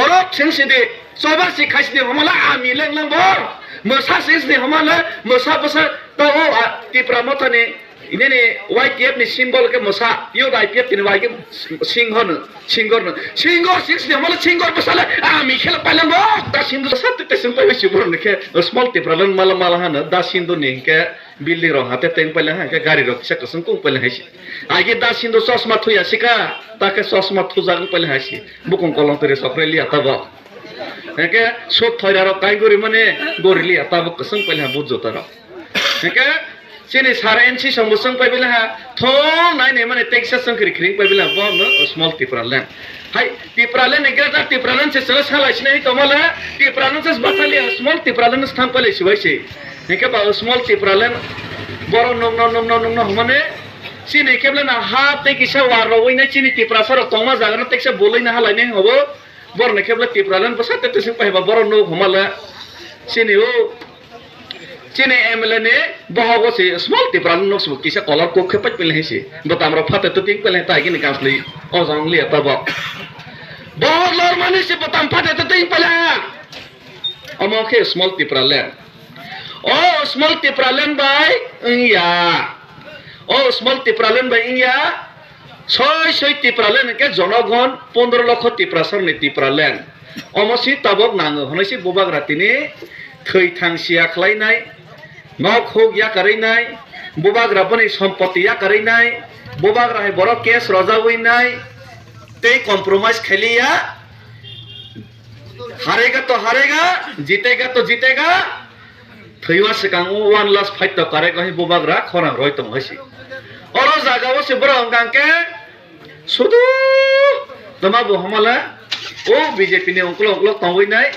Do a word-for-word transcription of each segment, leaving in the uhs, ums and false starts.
Borok sing sidi, choba si khai sidi, homala ami leng leng bo. Mwsa sing sidi, homala mwsa bwsa ta o, a, Tipra Mothani, ineni Y T F ni symbol ke mwsa, yo I P F ni Y ke singho no, singor no. Singor sing sidi, homala singor bwsa le ami khela paileng bo. Ta sing bwsa te te sing pai si borok ni khe small Tipraland mala mala hano, da sindu ni ke building rok hate teng paileng ha, ke gari rok kisa kwswng kung paileng hai si. Agi da sindu chosma thuya sika, ta ke chosma thujak paileng hai si. Bukung kolong teri sokre liya ta bo. Heke sot thoira rok kai gori mane gori liya ta bo kwswng paileng ha but jota rok. Heke chini sar N C song bo swng pai bele ha thong nai nai mane teksa swng kri kring pai bele ha bo no small Tipraland. Hai Tipraland ni greater Tipraland se sala sala sinai to mala Tipraland se batali small Tipraland se thang paileng si bai si. Heke ba small Tipraland boro nong no nong no nong no mane chini kebla na ha tei kisa war rogwi nai chini Tiprasa rok tongma jaga no teksa boloi na halai nai hobo. Borni khe bwle Tipraland bwsa te twising pai ba borok nuk huma le. Chini o, chini M L A ni bohogo se small Tipraland nuk se kisa color kok khe pai pili hai se. Bwtam rok phate twtwing pili hai tai gini kansli. O jang liya ta bo. Bohor lor mani se bwtam phate twtwing pili ha. Omo khe small Tipraland. O small Tipraland bai wngya. O small Tipraland bai wngya. Soi soi Tipraland hwnkhe jonogon pondro lokho Tiprasarni Tipraland. Omo si tabok nango hwnwi si bubagra tini thwi thang siya khlainai, nok huk yakarwi nai, bubagra boni sompoti yakarwi nai, bubagra hai borok case rojagwi nai, tei compromise khailiya. Harega to harega, jitega to jitega. Thwiwa swkang o one last fight to correct hai bubagra khorang roi tong hai si. Oro jaga o se borok hwnkha khe sudu toma bo hamala o B J P ni ongkolo ongkolo tongwi nai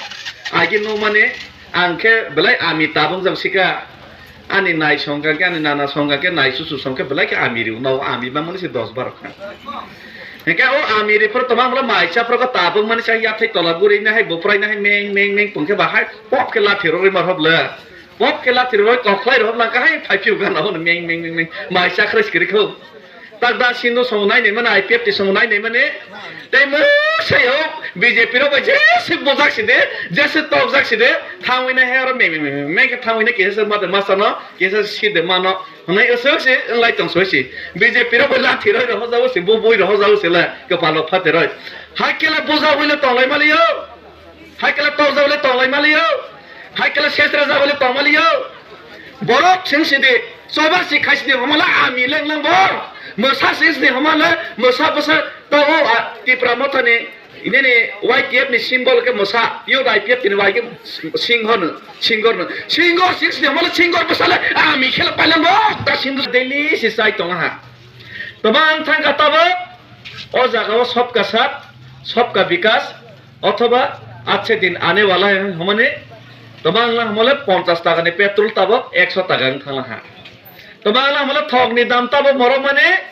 agi nukmani ang khe belai ami tabuk jang sika. Ani nai songkha khe, ani nana songkha khe, nai susu songkhe belai khe ami riu. No ami bangmani se dos baro kha. Hingke o ami ri phoro toma molo mai cha phoro ko tabuk mani cha yathai tola guri na hai boprai na hai meng meng meng pungkhe bahai pop khe lathi rok ri mar hop le. Pop khe lathi rok kokhlai rok na kahai phai phiu gana hono meng meng meng meng. Mai cha khre skiri kho. Tak da sino song nai nai mani I P F T song nai nai mani. Tei mwsai o B J P rok bai jese bojak si de, jese tokjak si de, thangwi na he aro meng meng meng meng khe thangwi na kisa se mate masa no, kisa si de mano. Hwnwi aswk se wnglai tong soi se. B J P rok bai lathi roi rohorjago se, bo bui rohorjago se le, kwpalo phateroi. Hai khe le bujagwi le tonglai maliyo. Hai khe le tokjagwi le tonglai maliyo. Hai khe le sesra jagwi le tong maliyo. Borok sing sidi, choba si khai sidi, homala ami leng leng bo. Mwsa sing sidi, homala mwsa bwsa ta o, a, Tipra Mothani. Inini Y T F ni symbol khe mwsa, yo I P F ni Y khe singho no, singor no. Singor sing sini hamala singor bwsale ami khela pailang bo ta singor daily si sai tong ha. Tobang thang ka tabo o jaga o sabka saath, sabka bikas othoba achhe din aane wala hai hwnmani tobang lang hamale ponchash taka ni petrol tabo ekso taka wng thang ha. Tobang lang hamale thok ni dam tabo morok mani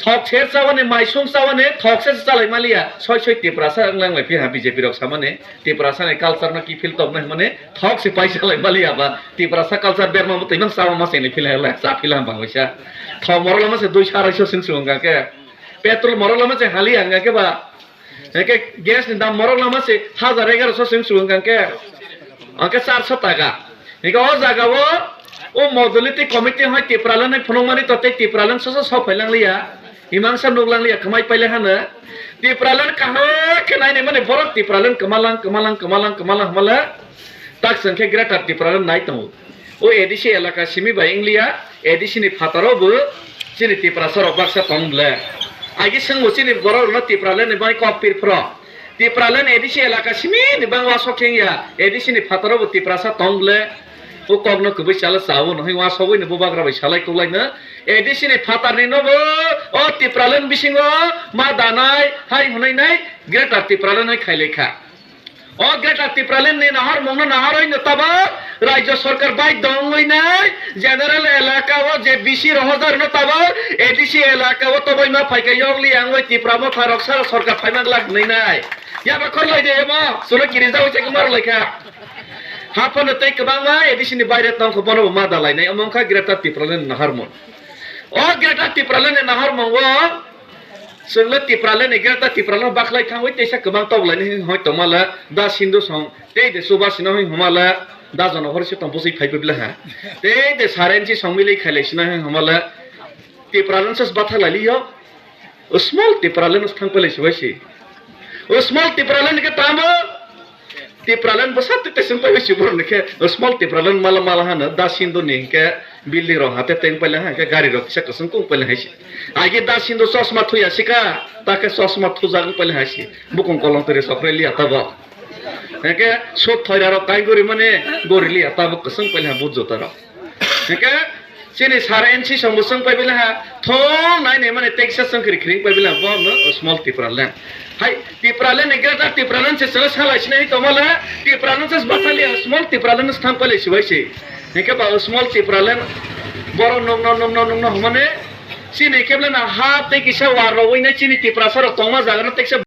Thok se chawani, maisung chawani, thok se chalai maliya. Soi soi Tiprasa wng lang lai phi ha B J P rok samani. Tiprasa ni culture no kiphil toknai hwnmani thok se pai chalai maliya ba. Tiprasa culture berma mwtwi no chama ma sini phil hai cha phil ham bang waisa. Thok morok lama se dui sarai so sing sung khe. Petrol morok lama se hali ang khe ba. Hingke gas ni dam morok lama se hajar egaroso sing sung kang khe. Hingke charso taka. Hingke o jaga o, o modality committee hai Tipraland hai phunukmani to tei Tipraland soso sok phai lang liya. Imang sa nuk lang liya, khmai paile hano. Tipraland kaham khe nai nai mani borok Tipraland kwmalang, kwmalang, kwmalang, kwmalang, hwnmale. Tak chwng khe Greater Tipraland nai tongo. O A D C elaka simi bai wng liya, A D C ni phataro bo chini Tiprasa rok baksa tong ble. Agi swngbo chini borok rokno Tipraland ni bai kok pir phro. Tipraland A D C elaka simi ni bang wasok theng ya, A D C ni phataro bo Tiprasa tong ble. O kok no kwbui chala chao no hoi wasogwi no bubagra bai salai kuklai no. A D C ni phatar ni no bo o Tipraland bisingo ma danai hai hwnwi nai Greater Tipraland hai khailai kha. O Greater Tipraland ni naharmung no naharwi no tabok Rajya Sarkar bai dongwi nai general elaka o je B C rohorjar no tabok A D C elaka o toboi ma phaikha yokli angwi Tipra Motha rok sara sarkar phaima glak hwnwi nai. Yaba khorlai de emo sulo kiri jawi se kumar lai kha. Haphano tei kwbangma A D C ni baire tongkho bono bo ma dalai nai omo wngkha Greater Tipraland ni naharmung. O Greater Tipraland ni naharmung o Chwng le Tipraland ni Greater Tipraland bakhlai thangwi teisa kwbang toklaini hoi tongmala da Sindhu song tei de Subhasino hoi homala da jono hor se tong bwswi phai pebla ha. Tei de sarensi song milai khailai sina hoi homala Tipraland sas batha laili yo. Small Tipraland thang pelai sibai si. Small Tipraland ke tamo Tipraland bwsa tete sung pai si borok ni khe small Tipraland mala mala hana da Sindhu ni hingke building rok hate teng pai ha hingke gari rok kisa kusung kung pai hai si. Age da Sindhu chosma thuya sika ta khe chosma thujak pai hai si. Bukung kolong teri sokre liya tabo. Hingke sut thoira rok kai gori mane gori liya tabo kusung pai ha but jota rok. Hingke chini sar N C song bo sung pai bila ha thong nai nai mane teksa sung kiri kiri pai bila bo no small Tipraland. Hai Tipraland ni greater Tipraland se sala sala sinai to mala Tipraland se batali small Tipraland se thang pai sibai se. Hingke ba small Tipraland boro nung no nung no nung no mane chini kebla na ha tei kisa war ro wina chini Tiprasa rok tongma jaga no teksa